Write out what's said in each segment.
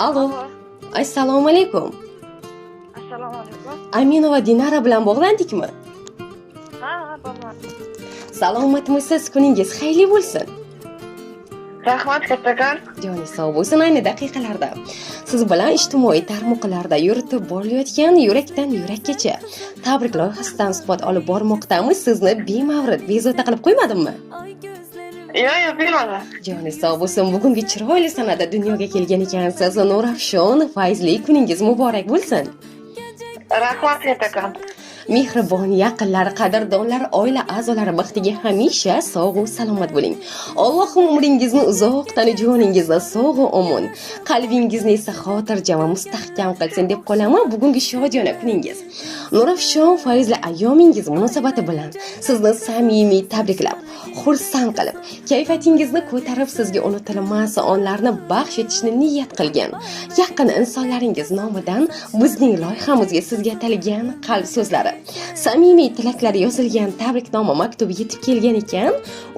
Alo, assalomu alaykum. Assalomu alaykum. Aminova Dinara bilan bog'landikmi? Ha, bog'landim. Salomatmisiz, kuningiz xayrli bo'lsin. Rahmat kattakon. Joningiz sog' bo'lsin. Ayni daqiqalarda siz bilan ijtimoiy tarmoqlarda yuritib borilayotgan yurakdan yurakkacha tabrik loyihasidan suhbat olib bormoqdamiz. Sizni bemavrid bezovta qilib qo'ymadimmi? Yo'q, yo'q, bilmadim. Joningiz sog' bo'lsin. Bugungi chiroyli sanada dunyoga kelgan ekansiz. Nurafshon fayzli kuningiz muborak bo'lsin. Rahmat kattakon. Mehribon yaqinlar, qadrdonlar, oila a'zolari baxtiga hamisha sog'u salomat bo'ling. Allohim umringizni uzoq, tani joningizni sog'u omon, qalbingizni esa xotirjam va mustahkam qilsin deb qolaman. Bugungi shodiyona kuningiz, nurafshon fayzli ayyomingiz munosabati bilan sizni samimiy tabriklab, xursand qilib, kayfiyatingizni ko'tarib, sizga unutilmas onlarni baxsh etishni niyat qilgan yaqin insonlaringiz nomidan bizning loyihamizga sizga atalgan qalb so'zlari, samimiy tilaklar yozilgan tabriknoma maktubi yetib kelgan ekan.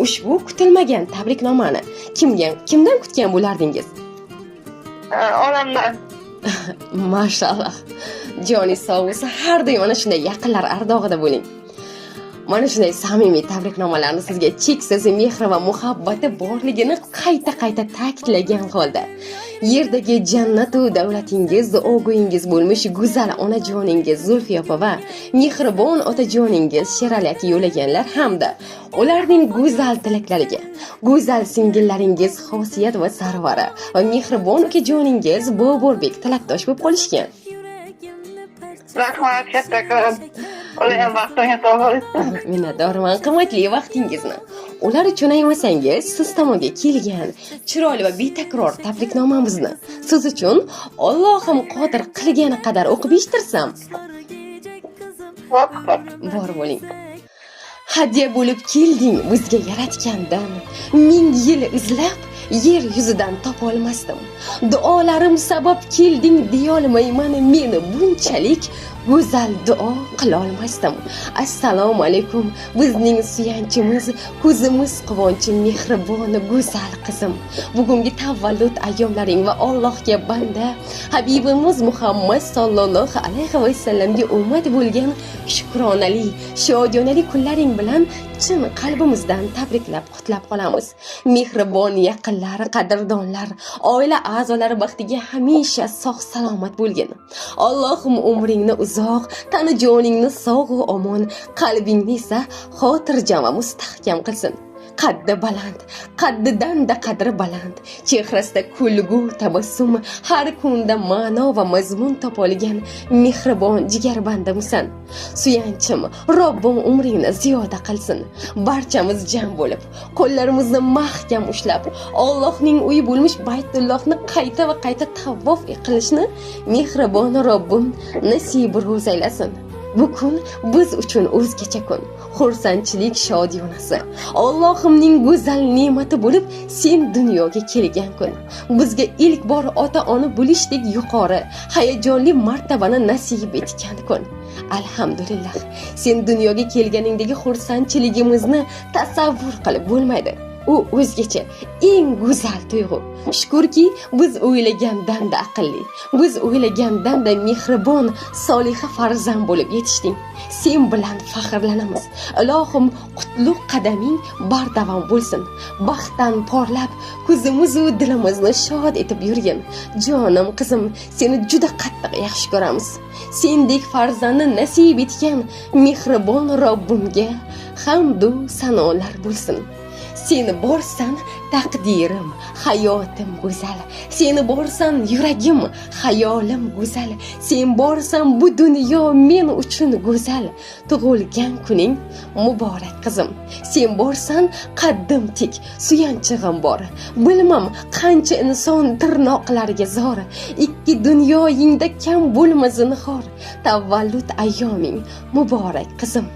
Ushbu kutilmagan tabriknomani kimga, kimdan kutgan bo'lardingiz? Onamdan. Mashalloh, joningiz sog' bo'lsin. Har doim mana shunday yaqinlar ardog'ida bo'ling. Mana shunday samimiy tabriknomalarni sizga cheksiz mehri va muhabbati borligini qayta qayta ta'kidlagan holda yerdagi jannatu davlatingiz, duogo'yingiz bo'lmish go'zal onajoningiz Zulfiya opa va mehribon otajoningiz Sherali aka yo'llaganlar hamda ularning go'zal tilaklariga go'zal singillaringiz Xosiyat va Sarvara va mehribon ukajoningiz Boburbek tilakdosh bo'lib qolishgan. Rahmat kattakon. Ular ham baxtimga sog' bo'lsin. Minnatdorman. Qimmatli vaqtingizni ular uchun ayamasangiz, siz tomonga kelgan chiroyli va betakror tabriknomamizni siz uchun Allohim qodir qilgani qadar o'qib eshittirsam. Xo'p, xo'p. Bor bo'ling. Hadya bo'lib kelding bizga yaratgandan, ming yil izlab yer yuzidan topolmasdim. Duolarim sabab kelding deyolmayman, meni bunchalik go'zal duo qilolmasdim. Assalomu alaykum, bizning suyanchimiz, ko'zimiz quvonchi, mehribon go'zal qizim. Bugungi tavallud ayyomlaring va Allohga banda habibimiz Muhammad sollallohu alayhi vasallamga ummat bo'lgan shukronali, shodiyonali kunlaring bilan chin qalbimizdan tabriklab, qutlab qolamiz. Mehribon yaqinlar, qadrdonlar, oila a'zolari baxtiga hamisha sog' salomat bo'lgin. Allohim umringni uzoq, tani joningni sog'u omon, qalbingni esa xotirjam va mustahkam qilsin. Qaddi baland, qaddidan-da qadri baland, chehrasida kulgu, tabassum, har kunda ma'no va mazmun topolgan mehribon jigarbandimsan. Suyanchim, Robbim umringni ziyoda qilsin. Barchamiz jam bo'lib, qo'llarimizni mahkam ushlab, Allohning uyi bo'lmish Baytullohni qayta va qayta tavof qilishni mehribon Robbim nasib ro'z aylasin. Bu kun biz uchun o'zgacha kun, xursandchilik shodiyonasi. Allohimning go'zal ne'mati bo'lib sen dunyoga kelgan kun. Bizga ilk bor ota-ona bo'lishdek yuqori, hayajonli martabani nasib etgan kun. Alhamdulillah, sen dunyoga kelganingdagi xursandchiligimizni tasavvur qilib bo'lmaydi. U o'zgacha eng go'zal tuyg'u. Shukurki, biz o'ylagandan-da aqlli, biz o'ylagandan-da mehribon, soliha farzand bo'lib yetishding. Sen bilan faxrlanamiz. Ilohim qutlug' qadaming bardavom bo'lsin. Baxtdan porlab, ko'zimiz u dilimizni shod etib yurgin. Jonim qizim, seni juda qattiq yaxshi ko'ramiz. Sendek farzandni nasib etgan mehribon Robbimga hamdu sanolar bo'lsin. Seni borsan taqdirim, hayotim go'zal. Seni borsan yuragim, xayolim go'zal. Sen borsan bu dunyo men uchun go'zal. Tug'ilgan kuning muborak qizim. Sen borsan qaddim tik, suyanchig'im bor. Bilmam qancha inson tirnoqlariga zor. Ikki dunyoyingda kam bo'lma zinhor. Tavallud ayyoming muborak qizim.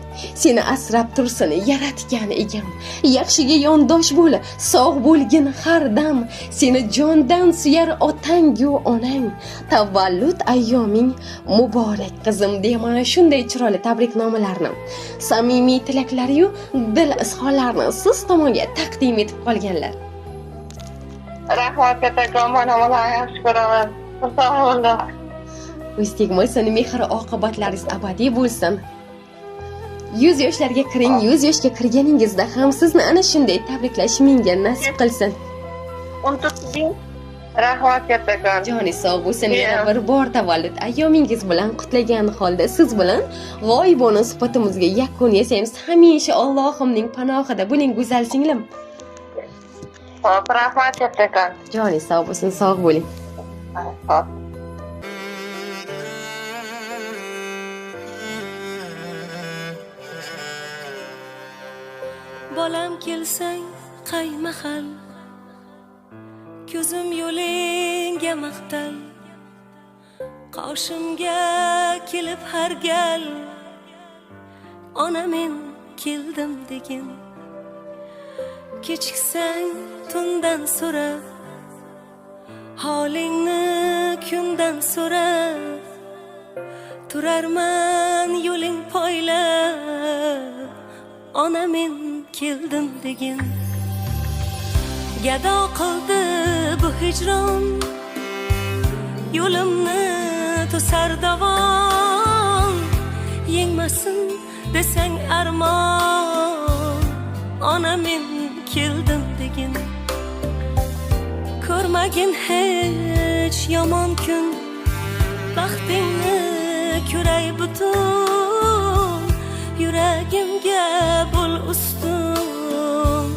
Seni asrab tursin yaratgan egam. Yaxshiga yondosh bo'l, sog' bo'lgin har dam. Seni jondan suyar otangu onang. Tavallud ayyoming muborak qizim deya mana shunday chiroyli tabriknomalarni, samimiy tilaklariyu dil izhorlarini siz tomonga taqdim etib qolganlar. Rahmat kattakon, mana ularni yaxshi ko'raman. Xursand bo'ldim. Ko'z tegmasin, mehr oqibatlaringiz abadiy bo'lsin. 100 yoshlarga kiring, 100 yoshga kirganingizda ham sizni ana shunday tabriklash menga nasib qilsin. 14 ming rahmat kattakon. Joningiz sog' bo'lsin. Yana bir bor tavallud ayyomingiz bilan qutlagan holda siz bilan g'oyibona suhbatimizga yakun yasaymiz. Hamisha Allohimning panohida bo'ling, go'zal singlim. Xo'p, rahmat kattakon. Joningiz sog' bo'lsin, sog' bo'ling. Xo'p. Bolam, kelsang qay mahal, ko'zim yo'lingga mahtal. Qoshimga kelib har gal, ona, men keldim degin. Kechiksang tundan so'ra, holingni kundan so'ra. Turarman yo'ling poylab, ona, men keldim degin. Gado qildi bu hijron, yo'limni to'sar dovon. Yengmasin desang armon, ona, men keldim degin. Ko'rmagin hech yomon kun, baxtingni ko'ray butun. Yuragimga bo'l ustun,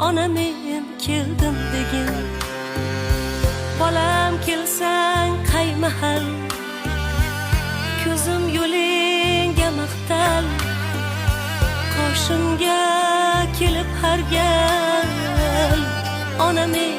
ona, men keldim degin. Bolam, kelsang qay mahal, ko'zim yo'lingga mahtal. Qoshimga kelib har gal, ona, men